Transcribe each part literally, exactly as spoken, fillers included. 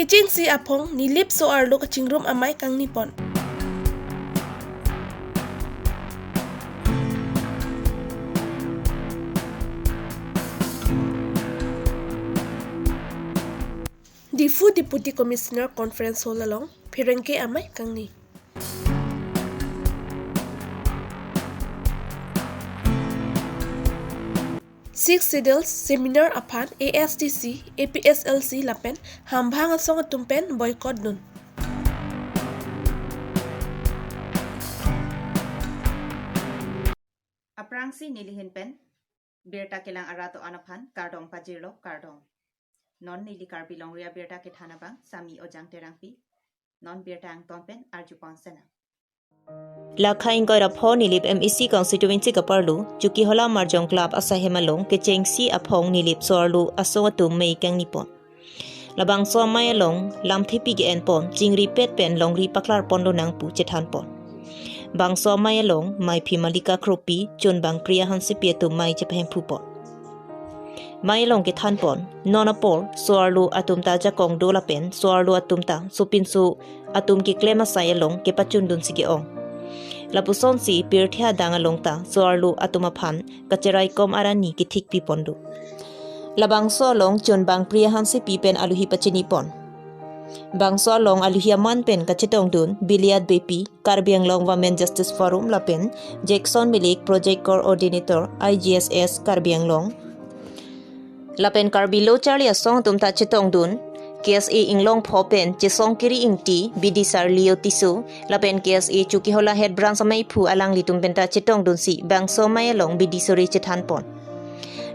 Kechengsi aphong Nilip so-arlo kachingrum amei kangnipon. Diphu Deputy Commissioner Conference Hall along pherangke amei kangni. Sixth Schedule seminar aphan A S D C, A P S L C lapen Hamphang asong atum pen boycott dun. Aphrangsi nelihin pen birta kelang arat do-an aphan kardom pajirlo, kardom. Non neli Karbi Longri abirta kethan abang Sami Ojang Terangpi. Non birta angton pen arjupon sena. Lakha ingkoi ra pho Nilip M A C constituency kaparlo Chokihola Marjong Club asaihem along kechengsi aphong Nilip so-arlo asong atum mei kangnipon. Labangso amei along lamthepi ke-enpon, chingripet pen longri paklarpon lonang pu chethanpon. Bangso amei along Maiphi Malika Kropi, Chunbang Priya Hansepi atum mei chepahemphupon. Mei along kethanpon, non apor so-arlo atum ta jakong do lapen so-arlo atum ta sopinso atum keklem asai along kepachundunsi ke-ong. Lapusonsi pirthe adang along ta so-arlo atum aphan kacheraikom arani kethikpipon do. Labangso along Chunbang Priya Hansepi pen aluhi pachinipon. Bangso along aluhi aman pen kachetongdun Biliat Beypi, Karbi Anglong Women Justice Forum lapen Jackson Milik, Project Coordinator, I G S S Karbi Anglong, lapen Karbi Lo Charli Asong atum ta chetongdun K S A Inglongpho pen Chesongkiri Ingti, Bidisar Leo Tisso, lapen K S A Chokihola Head Branch ameiphu alanglitum pen ta chetongdunsi bangso amei along bidi sore chethanpon.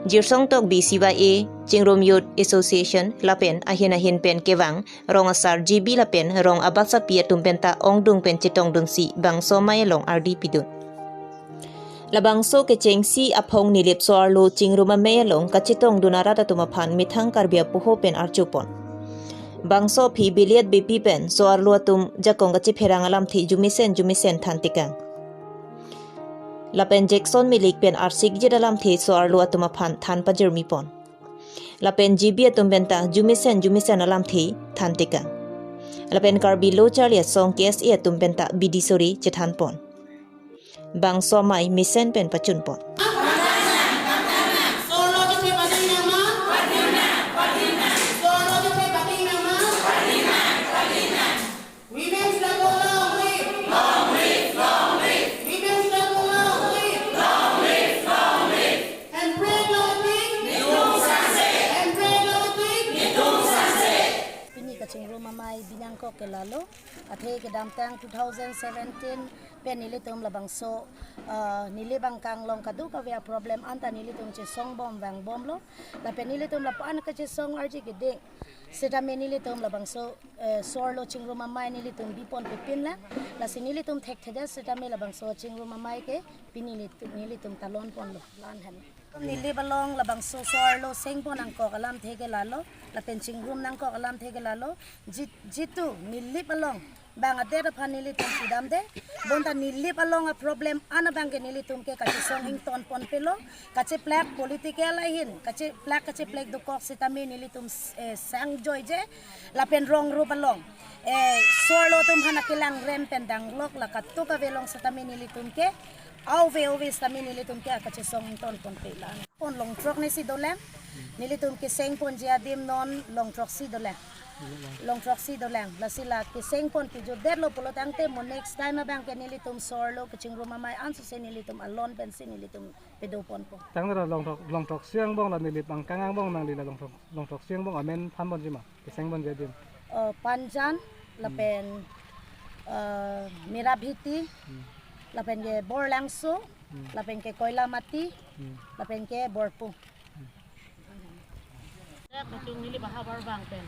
Jirsong Tokbi, C Y A, Chingrum Youth Association lapen ahin ahin pen kevang rong asar G B lapen rong abatsapi atum pen ta ongdung pen chetongdunsi bangso amei along ardi pidun. Labangso kechengsi aphong Nilip so-arlo chingrum amei along kachetongdun arat atum aphan methang Karbi apoho pen arjupon. Bangso aphi Biliat Beypi pen so-arlo atum jakong kachepherang alamthe jumesen jumesen thantekang. Lapen Jackson Milik pen arsikjit alamthe so-arlo atum aphan than pajirmipon. Lapen G B atum pen ta jumesen jumesen alamthe thantekang. Lapen Karbi Lo Charli Asong, K S A atum pen ta bidi sore chethanpon. Bangso amei mesen pen pachunpon. Women's Club, long live! Long live, long live! Women's Club, long live! Long live, long live! Hemprek lo tik! Netum sangse! Hemprek lo tik! Netum sangse! Pini kachingrum amei binangkok ke lalo, athe kedamtang two thousand seventeen pen nelitum labangso, ah, Nilip angkang along kadokave a-problem anta nelitum chesongbom vangbomlo, lapen nelitum lapu-an kachesong arji keding setame nelitum labangso, eh, so-arlo chingrum amei nelitum biponpepinlang. Lasi nelitum thekthedet setame labangso chingrum amei ke pini nelitum, nelitum talonponlo, la-an hem. Nilip along labangso so-arlo sengpon nangkok alamthe ke lalo, lapen chingrum nangkok alamthe ke lalo, jit-, jitu Nilip along bang adet aphan nelitum pidamde, bonta Nilip along a-problem an abang ke nelitum ke kachesong ingtonponpelo, kacheplak political ahin, kacheplak kacheplek dokok setame nelitum, eh, sangjoije, lapen rong rup along, eh, so-arlo atum aphan akelang rem pen danglok la kadokave along setame nelitum ke, ave ave setame nelitum ke akachesong ingtonponpe la. Pon long throk ni si dolang, nelitum kesengponji adim non long throksi dolang. Long throksi dolang. Lasi la kesengpon pejutdetlo pulo tangte mo next time abang ke nelitum so-arlo kachingrum amei ansose nelitum alon pensi nelitum pedoponpo. Tangte ra long throk, long throksi angbong la Nilip angkang angbong nangli la long throk, long throksi angbong amen thanponji ma? Kesengponji adim. Eh, Panjan, lapen, eh, Mirabhiti, Hmm. lapen ke Borlangso, Hmm. lapen ke Koilamati, Hmm. lapen ke Borpung. Dak tung Nilip ahavar abang pen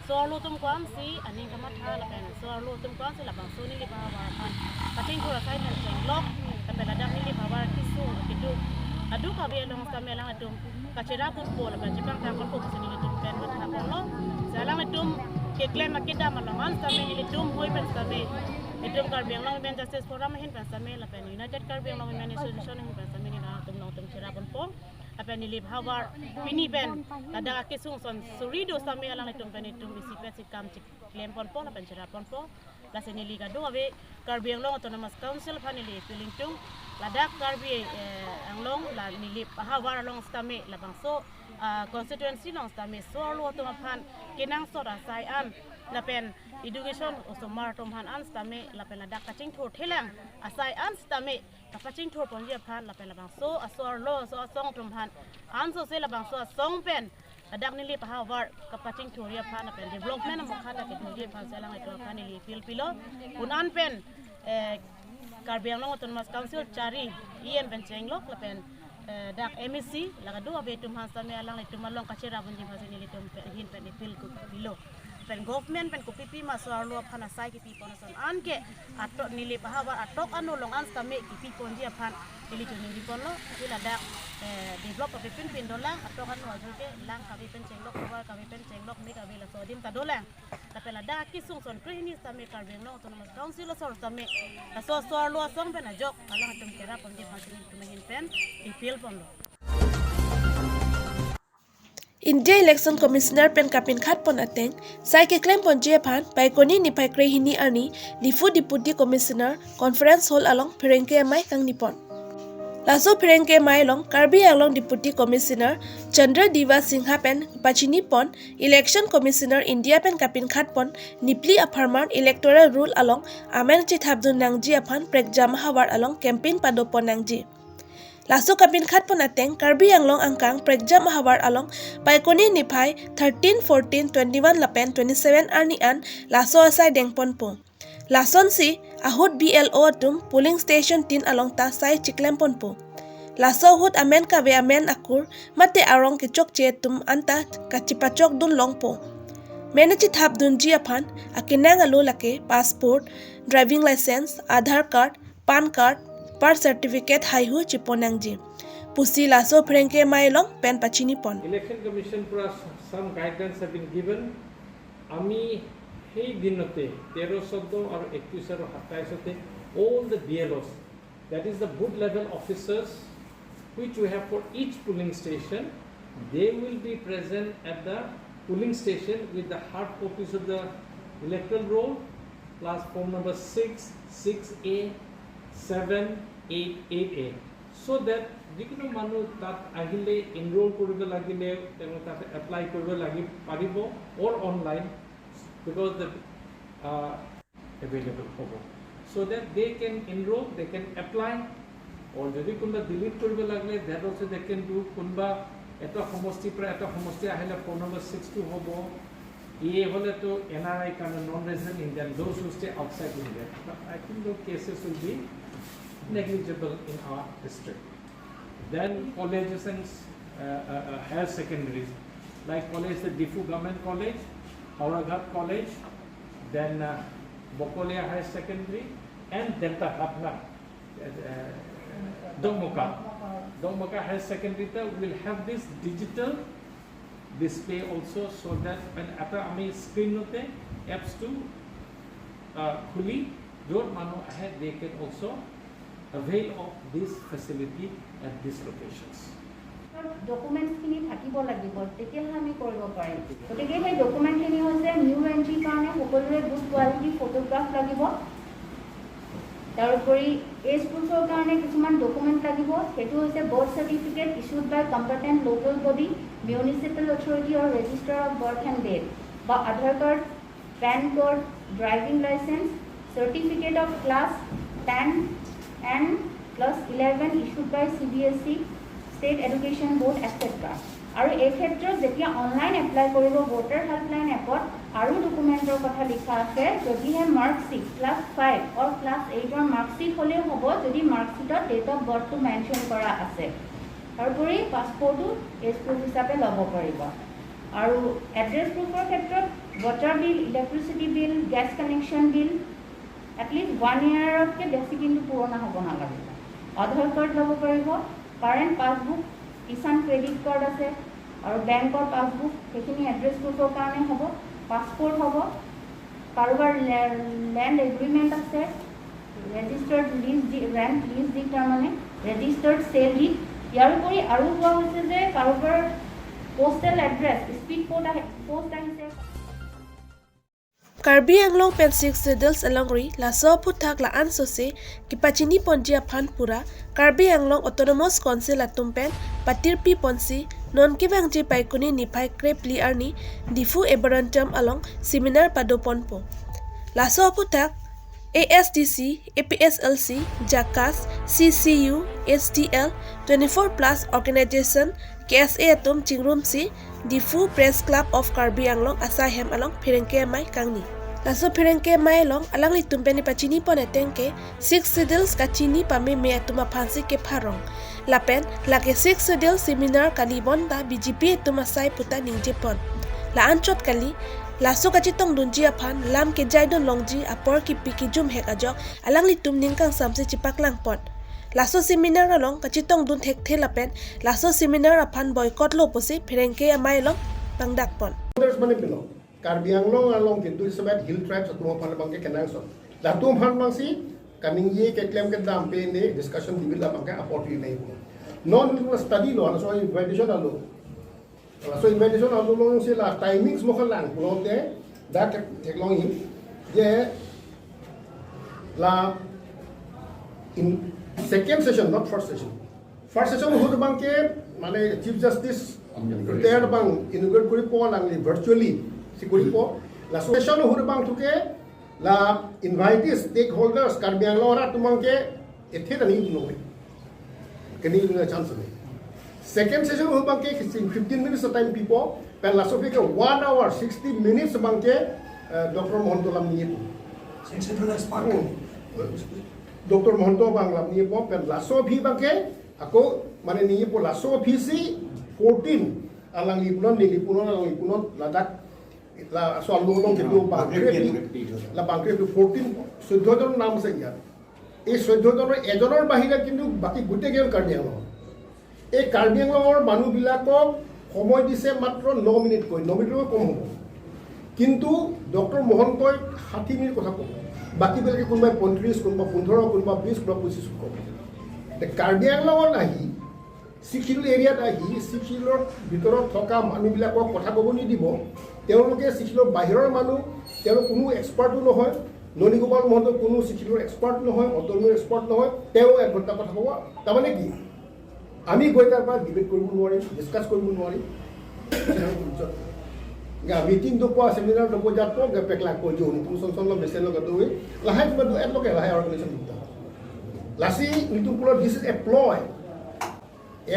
so-arlo atum ko-ansi aning kamatha lapen so-arlo atum ko-ansi labangso Nilip ahavar aphan kachingthur asai pen chenglok, lapen ladak Nilip ahavar keso kedo kadokave along setame alangtum kacherappo lapen chepangthangpo pusi nelitum pen mathaponlo. Si alangtum keklem akedam along an setame nelitum hoi pen setame, itum Karbi Anglong Women Justice Forum ahin pen setame lapen United Karbi Anglong Women Association ahin pen setame nelitum nangtum cheraponpo. Lapen neli havar pini pen ladak akesung son suri do sitame alanglitum pen itum isi pen si kam chiklem ponpo lapen cherap ponpo. Lasi neli kadokave Karbi Anglong Autonomous Council aphan neli appeal ingtung, ladak Karbi, eh, Anglong la neli havar along sitame labangso, ah, constituency along sitame so-arlo atum aphan kenangsot asai an lapen education osomar atum aphan an sitame lapen ladak kachingthur thelang asai an sitame kapachingthur ponji aphan lapen labangso aso-arlo aso asong atum aphan ansose labangso asong pen ladak neli havar kapachingthurji aphan lapen development amokha ta kedunji aphan si alanglitum aphan neli appeal pilo. Pun an pen, eh, Karbi Anglong Autonomous Council chari E M pen chenglok lapen, eh, dak M A C la kadokave atum aphan sitame alanglitum along kacherap ponji aphan si nelitum pen ahin pen appeal ku pilo. Pen government pen kopi pima so-arlo aphan asai kipi pon ason anke atok neli havar atok ano along an sitame kipi ponji aphan nelitum ningri ponlo. Ila dak, eh, develop kave pinpin dolang, atok ano ajur ke lang kave pen chenglok, havar kave pen chenglok, me kave laso adim ta dolang. Lapen ladak akesung son krehini sitame Karbi Anglong Autonomous Council asor sitame laso so-arlo asong pen ajok alanglitum kerap ponji aphan si nelitum ahin pen appeal ponlo. India Election Commissioner pen kapinkhat pon ateng sai keklem ponji aphan Baikoni niphai krehini arni Diphu Deputy Commissioner Conference Hall along pherangke amei kangni pon. Laso pherangke amei along Karbi Anglong Deputy Commissioner Chandra Deva Singha pen pachini pon Election Commissioner India pen kapinkhat pon nipli apharman electoral roll along amen chethapdun nangji aphan prekjam ahavar along campaign pado pon nangji. Laso kapinkhat pon ateng Karbi Anglong angkang prekjam ahavar along Baikoni niphai thirteen, fourteen, twenty-one lapen twenty-seven arni an laso asai deng ponpo. Lasonsi ahut B L O atum polling station tin along ta sai chiklem ponpo. Laso ahut amen kave amen akur mate arong kechokche atum anta kachipachok dun longpo. Amen chethapdunji aphan akenang alo lake passport, driving license, Aadhaar card, PAN card, birth certificate haihui chepon nangji pusi laso pherangke amei along pen pachini pon. Election Commission পৰা some guidelines have been given. আমি সেই দিনতে তেৰ, চৈধ্য আৰু একত্ৰিশ আৰু সাতাইশতে all the B L Os, that is the booth level officers, which we have for each polling station, they will be present at the polling station with the hard copies of the electoral roll plus form number six, six A, seven, eight, eight A, so that যিকোনো মানুহ তাত আহিলে, এনৰোল কৰিব লাগিলে তেওঁ তাত এপ্লাই কৰিব লাগি পাৰিব, or online, because the, uh, available হ'ব, so that they can enroll, they can apply, or যদি কোনোবা ডিলিট কৰিব লাগিলে, that also they can do. কোনোবা এটা সমষ্টিৰ পৰা এটা সমষ্টি আহিলে ফোন নম্বৰ ছিক্স টু হ'ব। এ হ'লেতো এন আৰ আই কাৰণে, non resident Indian, those who stay outside India, but I think the cases will be negligible in our district. Then colleges and, uh, uh, uh, higher secondaries, like college, the Diphu Government College, Howraghat College, then, uh, Bokolia Higher Secondary, and Delta Hatna, uh, uh, Dongmoka. Dongmoka Higher Secondary ta will have this digital display also, so that when এটা আমি স্ক্ৰিনতে এপছটো, uh, খুলি য'ত মানুহ আহে, they can also avail of this facility at these locations. ডকুমেণ্টছখিনি থাকিব লাগিব, তেতিয়াহে আমি কৰিব পাৰিম। গতিকে সেই ডকুমেণ্টখিনি হৈছে নিউ এণ্ট্ৰিৰ কাৰণে সকলোৰে গুড কোৱালিটি ফটোগ্ৰাফ লাগিব। তাৰোপৰি এজ প্ৰুফৰ কাৰণে কিছুমান ডকুমেণ্ট লাগিব, সেইটো হৈছে birth certificate issued by competent local body, municipal authority or registrar of birth and death, বা Aadhaar card, PAN card, driving licence, certificate of class ten and class eleven issued by C B S E, State Education Board, et cetera। আৰু এই ক্ষেত্ৰত যেতিয়া online apply কৰিব voter helpline এপত, আৰু ডকুমেণ্টৰ কথা লিখা আছে, যদিহে marksheet, class five or class এইটৰ মাৰ্কশ্বিট হ'লেও হ'ব, যদি মাৰ্কশ্বিটত ডেট অফ বাৰ্থটো মেনশ্যন কৰা আছে। তাৰোপৰি পাছপৰ্টো এজ প্ৰুফ হিচাপে ল'ব পাৰিব। আৰু এড্ৰেছ প্ৰুফৰ ক্ষেত্ৰত ৱাটাৰ বিল, ইলেক্ট্ৰিচিটি বিল, গেছ কানেকশ্যন বিল, এটলিষ্ট ওৱান ইয়েৰতকৈ বেছি কিন্তু পুৰণা হ'ব নালাগিব। আধাৰ কাৰ্ড ল'ব পাৰিব, কাৰেণ্ট পাছবুক, কিষাণ ক্ৰেডিট কাৰ্ড আছে আৰু বেংকৰ পাছবুক, সেইখিনি এড্ৰেছ প্ৰুফৰ কাৰণে হ'ব। পাছপৰ্ট হ'ব, কাৰোবাৰ লে-, লেণ্ড এগ্ৰিমেণ্ট আছে, ৰেজিষ্টাৰ্ড লিজ ডি-, ৰেণ্ট লিজ ডিড, তাৰমানে ৰেজিষ্টাৰ্ড চেল ডিড, ইয়াৰ উপৰি আৰু কোৱা হৈছে যে কাৰোবাৰ পোষ্টেল এড্ৰেছ, স্পীড পোষ্ট আহি- পোষ্ট আহিছে। Karbi Anglong pen Sixth Schedules alongri laso aphuthak la-an sose kepachini ponji aphan pura Karbi Anglong Autonomous Council atum pen patirpi ponsi non kevangji Phaikuni niphai krepli arni Diphu Arboretum along seminar pado ponpo. Laso aphuthak A S D C, A P S L C, JACAS, C C U, S T L, twenty-four plus organization, K S A atum chingrumsi Diphu Press Club of Karbi Anglong asai hem along pherangke amei kangni. Laso pherangke amei along alanglitum pen nepachini pon ateng ke Sixth Schedules kachini pameme atum aphansi kepharong. Lapen lake Sixth Schedule seminar kali bonta B J P atum asai puta ningje pon. La-anchot kali, laso kachetongdunji aphan lam kejaidun longji apor kipi kijumhek ajok alanglitum ning kangsamsi chepaklang pon. Laso seminar along kachetongdun thekthe lapen laso seminar aphan boycott lo pusi pherangke amei along pangdak pon. Others mane pilo. Karbi Anglong along kintu sebat hill tribes atum aphan abangke kenangsot. Latum aphan abangsi kaningje keklem kedam pen ne discussion debate abangke apot ri nai. Non study lo, laso invitation alo. Laso invitation alo alongsi la timings mo kalang pulote dak theklongji je la in second session, not first session. First session ahut abangke mane Chief Justice retired abang inaugurate koripo, alangli virtually si koripo. Laso session ahut abangthu ke la invitees, stakeholders, Karbi Anglong arat atum abangke ethe ta ningdun noi. Keningdun chance nei. Second session ahut abangke fifteen minutes time pipo, pen laso aphi ke one hour sixty minutes abangke, eh, Doctor Mahanta lam ningjepo. Sixth Schedule expert. Hmm. Doctor Mahanta abang lam ningjepo, pen laso aphi abangke ako mane ningjepo laso aphisi fourteen, alangli punon, neli punon, alangli punon, ladak laso along along kedo bang krepli, la bang krepli fourteen, চৈধ্য জন নাম আছে ইয়াত। এই চৈধ্য জনৰ এজনৰ বাহিৰে কিন্তু বাকী গোটেইকেইজন কাৰ্বি আংলং। এই কাৰ্বি আংলঙৰ মানুহবিলাকক সময় দিছে মাত্ৰ ন মিনিটকৈ, ন মিনিটতকৈ কম হ'ব। কিন্তু ডক্টৰ মহন্তই ষাঠি মিনিট কথা ক'ব, বাকীবিলাকে কোনোবাই পঁয়ত্ৰিশ, কোনোবা পোন্ধৰ, কোনোবা বিশ, কোনোবা পঁচিছ ক'ব। তে কাৰ্বি আংলঙত আহি ছিক্স শ্বিডিউল এৰিয়াত আহি ছিক্স শ্বিডিউলৰ ভিতৰত থকা মানুহবিলাকক কথা ক'ব নিদিব। তেওঁলোকে ছিক্স শ্বিডিউলৰ বাহিৰৰ মানুহ, তেওঁলোক কোনো এক্সপাৰ্টো নহয়। ননী গোপাল মহন্ত কোনো ছিক্স শ্বিডিউলৰ এক্সপাৰ্ট নহয়, অট'নমিৰ এক্সপাৰ্ট নহয়, তেওঁ এক ঘণ্টা কথা ক'ব। তাৰমানে কি? আমি গৈ তাৰ পৰা ডিবেট কৰিব নোৱাৰিম, ডিছকাছ কৰিব নোৱাৰিম। Nga meeting dopo, seminar dopo jatpo, nga pekla ko jo, nelitum son son lo mesen lo gato wi. Lahai cuma do et lo ke lahai organization kita. Lasi nelitum pulo, this is a ploy.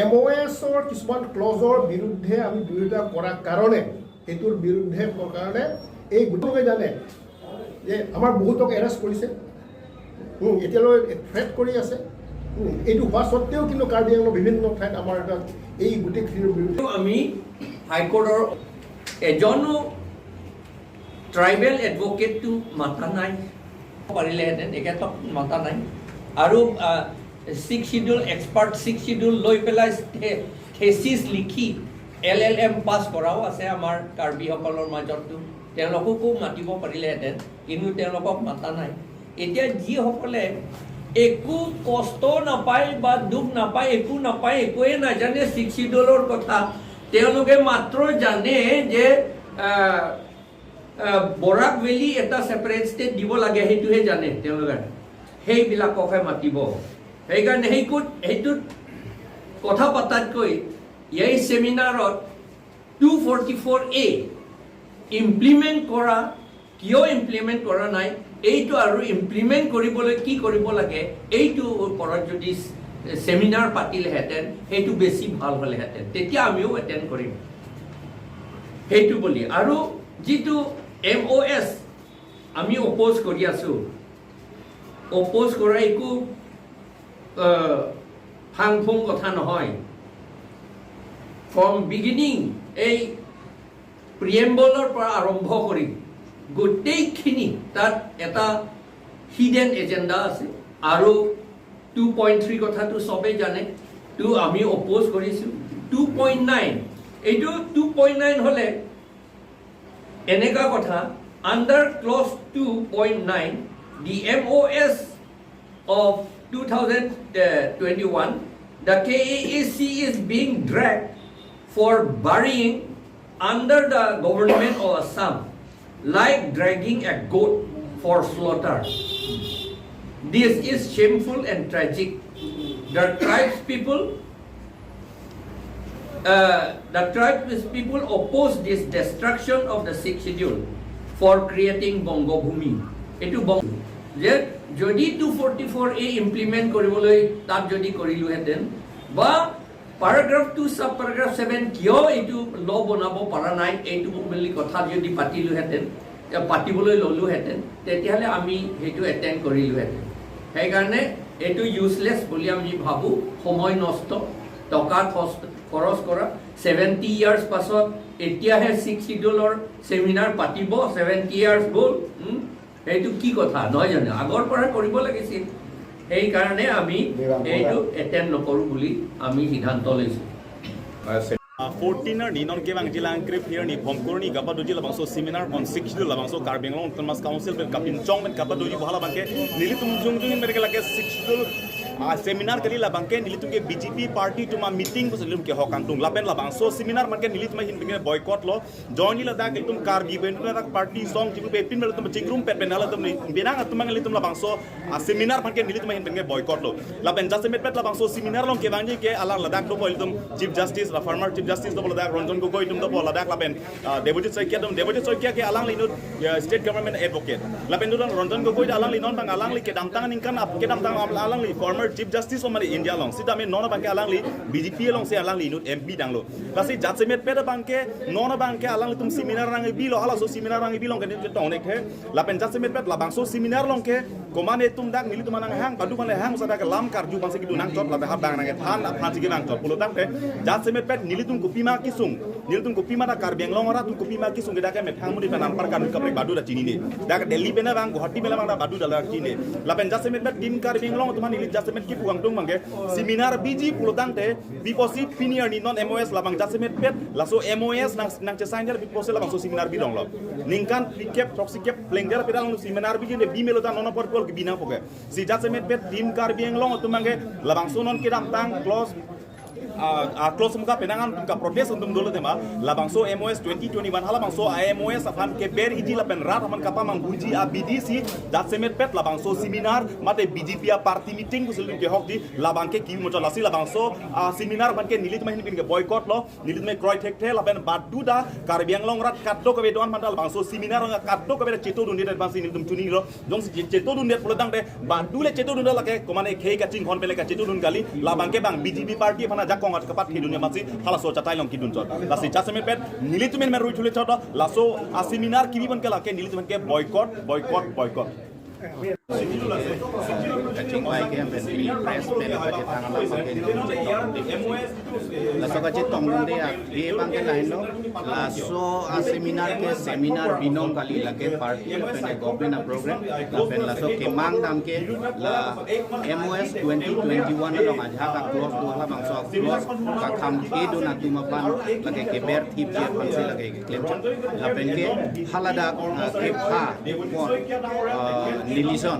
M O' এছৰ কিছুমান ক্লজৰ বিৰুদ্ধে আমি বিৰোধিতা কৰাৰ কাৰণে, সেইটোৰ বিৰুদ্ধে কৰাৰ কাৰণে এই গোটেই জানে যে আমাৰ বহুতক এৰেষ্ট কৰিছে। উম, এতিয়ালৈ থ্ৰেট কৰি আছে। উম, এইটো হোৱা স্বত্বেও কিন্তু কাৰ্বি আংলং বিভিন্ন ঠাইত আমাৰ এটা এই গোটেইখিনিৰ বিৰুদ্ধে আমি হাইকোৰ্টৰ এজনো ট্ৰাইবেল এডভকেটটো মাতা নাই, পাৰিলেহেঁতেন, এখেতক মাতা নাই। আৰু six schedule expert, six schedule লৈ পেলাই থে- থেচিছ লিখি এল এল এম পাছ কৰাও আছে আমাৰ কাৰ্বিসকলৰ মাজতো। তেওঁলোককো মাতিব পাৰিলেহেঁতেন, কিন্তু তেওঁলোকক মাতা নাই। এতিয়া যিসকলে একো কষ্ট নাপায় বা দুখ নাপায়, একো নাপায়, একোৱে নাজানে ছিক্স শ্বিডিউলৰ কথা, তেওঁলোকে মাত্ৰ জানে যে আহ, আহ, বৰাক ভেলী এটা ছেপাৰেট ষ্টেট দিব লাগে, সেইটোহে জানে তেওঁলোকে। সেইবিলাককহে মাতিব। সেইকাৰণে সেইকোত সেইটোত কথা পাতাতকৈ এই ছেমিনাৰত টু ফৰ্টি ফ'ৰ এ ইমপ্লিমেণ্ট কৰা, কিয় ইমপ্লিমেণ্ট কৰা নাই, এইটো আৰু ইমপ্লিমেণ্ট কৰিবলৈ কি কৰিব লাগে, এইটো ওপৰত যদি ছেমিনাৰ পাতিলেহেঁতেন, সেইটো বেছি ভাল হ'লেহেঁতেন, তেতিয়া আমিও এটেণ্ড কৰিম। সেইটো বুলি। আৰু যিটো এম অ' এছ আমি অপ'জ কৰি আছোঁ, অপ'জ কৰা একো আহ, ফাং ফুং কথা নহয়। ফ্ৰম বিগিনিং, এই প্ৰিএম্বলৰ পৰা আৰম্ভ কৰি গোটেইখিনি তাত এটা হিডেন এজেণ্ডা আছে। আৰু টু পইণ্ট থ্ৰী কথাটো চবেই জানে, টু আমি অপ'জ কৰিছোঁ। টু পইণ্ট নাইন, এইটো টু পইণ্ট নাইন হ'লে এনেকা কথা, under clause two point nine, the M O S of two thousand twenty-one The K A A C is being dragged for burying under the government of Assam, like dragging a goat for slaughter. This is shameful and tragic. The tribes people, uh, the tribes people oppose this destruction of the Sixth Schedule for creating Bongo Bhumi. এইটো বং- যে যদি two forty four এ ইমপ্লিমেণ্ট কৰিবলৈ তাত যদি কৰিলোহেঁতেন বা paragraph two ছাব paragraph seven কিয় এইটো ল বনাব পৰা নাই, এইটো বুলি কথা যদি পাতিলোহেঁতেন, এ, পাতিবলৈ ললোহেঁতেন, তেতিয়াহ'লে আমি সেইটো এটেণ্ড কৰিলোহেঁতেন। সেইকাৰণে এইটো ইউজলেছ বুলি আমি ভাবোঁ, সময় নষ্ট, টকা খৰচ, খৰচ কৰা। ছেভেণ্টি ইয়াৰ্ছ পাছত এতিয়াহে ছিক্স শ্বিডিউলৰ ছেমিনাৰ পাতিব, ছেভেণ্টি ইয়াৰ্ছ গ'ল। হুম? এইটো কি কথা, নহয় জানো? আগৰ পৰা কৰিব লাগিছিল। সেইকাৰণে আমি এইটো এটেণ্ড নকৰোঁ বুলি আমি সিদ্ধান্ত লৈছোঁ। Fourteen arni non kevangji lang krip arni phongkor arni kapadoji labangso seminar on Sixth Schedule, labangso Karbi Anglong Autonomous Council pen kapinchong pen kapadoji pu hala abangke nelitum jongjong pen ke lake Sixth Schedule, ah, seminar kali, labangke nelitum ke B J P party atum a-meeting pusi nelitum kehok kangtung. Lapen labangso seminar abangke nelitum ahin pen ke boycott lo. Join ni ladak itum Karbi pen ladak party song chibu pe pin latum chingrum pet pen halatum ni benang atum ang nelitum labangso, ah, seminar abangke nelitum ahin pen ke boycott lo. Lapen jasemet pet labangso seminar along kevangji ke alang ladak dopo itum Chief Justice, la former Chief Justice dopo ladak Ranjan Gogoi atum dopo ladak lapen, ah, Debojit Saikia atum, Debojit Saikia ke alangli inut, ya, state government advocate. Lapen duran Ranjan Gogoi alangli non abang alangli kedamtang aningkan ap kedamtang am- alangli former Chief Justice of India along. Sitame non abangke alangli B J P alongsi alangli inut M P danglo. Lasi jasemet pet abangke non abangke alanglitum seminar nangkebilo, halaso seminar nangkebilo ke nelitum tong nek he. Lapen jasemet pet labangso seminar along ke komat itum dak nelitum anang hang, badu mane hang, sada ke lam karju abangsi kedun nangchot, lapen ha abang nangkethan aphansi kevangchot pulo tangte, jasemet pet nelitum kopima kesung, nelitum kopima dak Karbi Anglong arat atum kopima kesung ke dak ke methang muni pen anpar kan kaprek badu dak chinine. Dak Delhi pen abang, Guwahati pen abang dak badu dak chinine. Lapen jasemet pet Team Karbi Anglong atum neli jasemet kipu kangtung abangke seminar biji pulo tangte, pi pusi pini arni non M O S labang jasemet pet, laso M O S nang, nangchesign der pi pusi labangso seminar bilonglo. Ningkan phlikep, throksi kep, plengder pedang seminar biji ne bimelo ta non apor pol kebi nangpo ke. Si jasemet pet Team Karbi Anglong atum abangke labangso non kedamtang clause, ah, ah, clause muka penangan atum kaprotest atum dolo tema, labangso M O S twenty twenty-one halabangso a-M O S aphan keber iji lapen rat aphan kapamangbuji abidi si jasemet pet labangso seminar mate B J P a-party meeting pusi nelitum kehokji, labangke kimi muchot. Lasi labangso, ah, seminar abangke nelitum ahin pen ke boycott lo, nelitum kroi thekthe, lapen badu dak Karbi Anglong arat kadokave do-an mandal labangso seminar abang kadokave chetodunde abangsi nelitum chinilo. Jongsi che- chetodunde pulo tangte, badu le chetodunde lake komat khei kachinghon pen le kachetodun kali, labangke abang B J P party aphan ajakong at kapathedunde masi halaso achatai along kedunchot. Lasi jasemet pet nelitum men rui thule chot, laso a-seminar kimi abangke lake nelitum ke boycott, boycott, boycott. Kachingvai ke pen pini press pen kachetong alam abangke laso kachetongdunde, ah, ye abangke lahenlo, laso a-seminar ke seminar binong kali, lake party lapen government a-program, lapen laso kemang dam ke la M O S twenty twenty-one along ajahak a-clause do halabangso a-clause kakham kedun atum aphan lake keber thipji aphansi lake klemchot. Lapen ke haladak, ah, kepha pon, ah, neli ason,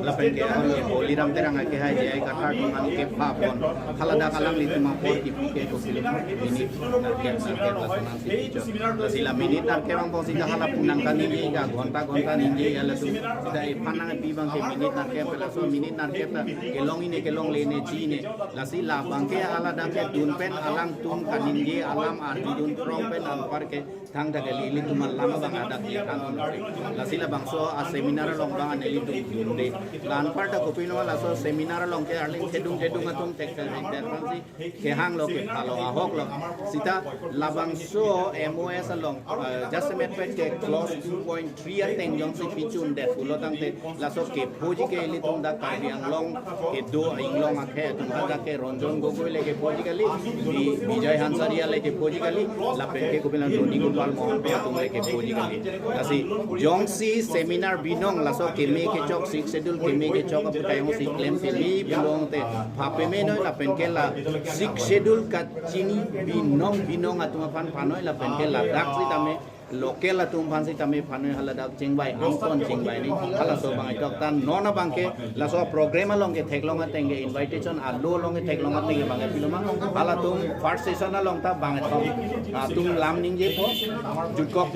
lapen ke, ah, Boliram Terang ke hai J I Kathar atum an kepha pon, haladak alanglitum apor kipu ke ko film minit nangkep nangkep lason nangsi kichot. Lasi la minit nangkep abang pusi hala pu nangkaningje, ka ghonta ghonta ningje, ya latum sida ephan nangpi abangke minit nangkep, laso minit nangkep ta kelong ine kelongle ne chine. Lasi labangke haladak kedun pen alangtum kaningje alam arjudun phrong pen anpar ke thangta kali, ilitum alam abang adak le than. Lasi labangso a-seminar along abang nelitum dunde. La anpar ta kopilo laso seminar along ke arleng thedung thedung atum thekthek thekthek aphansi kehanglo, kephalo, ahoklo. Sita labangso M O S along, eh, jasemet pet ke clause two point three ateng jongsi pichundet pulo tangte, laso kephoji ke ilitum dak Karbi Anglong kedo inglong akhei atum, hadak ke Ranjan Gogoi le kephoji kali, Bi- Bijoy Hansaria le kephoji kali, lapen ke kopilo Noni Gopal Mohanty atum le kephoji kali. Lasi jongsi seminar binong laso keme kechok, Sixth Schedule keme kechok apu tayong si klem teli bilong te pha peme noi, lapen ke la Sixth Schedule kachini binong binong atum aphan phanoi, lapen ke ladak sitame Local atum aphan sitame aphan haladak chingvai, angton chingvai ni, halaso abang ajok ta non abangke, laso program along ketheklong ateng ke invitation alo along ketheklong ateng ke abangke kopiloma, halatum first session along ta abang ajok atum lam ningjepo, jutkok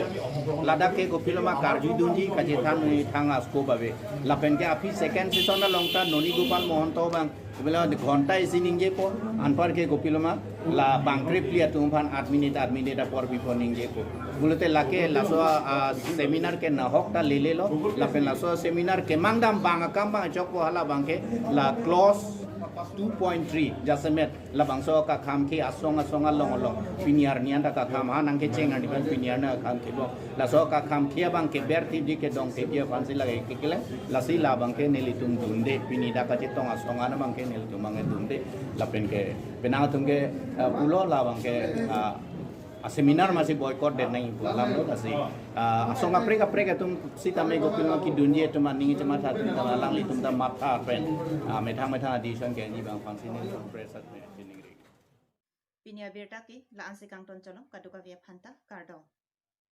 ladak ke kopiloma karjudunji kachethan nangji thang asko babe. Lapen ke aphi second session along ta Noni Gopal Mohanto abang, bila ghonta isi ningjepo, anpar ke kopiloma, la bangkrepli atum aphan adminit, adminit apor pipo ningjepo. Pulote lake laso, ah, seminar ke nahok ta lelelo, lapen laso seminar kemang dam abang akam abang ajokpo hala abangke, la clause two point three, jasemet, labangso kakham ke asong asong along along, pini arni anta kakham ha nangkecheng arni abang pini arni kakham ke bo. Laso kakham ke abangke bertipji kedongtipji aphansi lake keklem, lasi la abangke nelitum dunde, pini dak kachetong asong an abangke nelitum abangke dunde, lapen ke penang atum ke, eh, pulo la abangke, ah, a seminar masi boycott det nangji pu alam lo lasi, ah, asong kaprek kaprek atum sitame kopiloma kedunji atum aning chematha atum ta alanglitum ta matha pen, ah, methang methang a decision ke nangji abang aphansi nelitum press at ningri. Pini abirta ke la-ansi kangton cholo, kadokave aphanta kardom.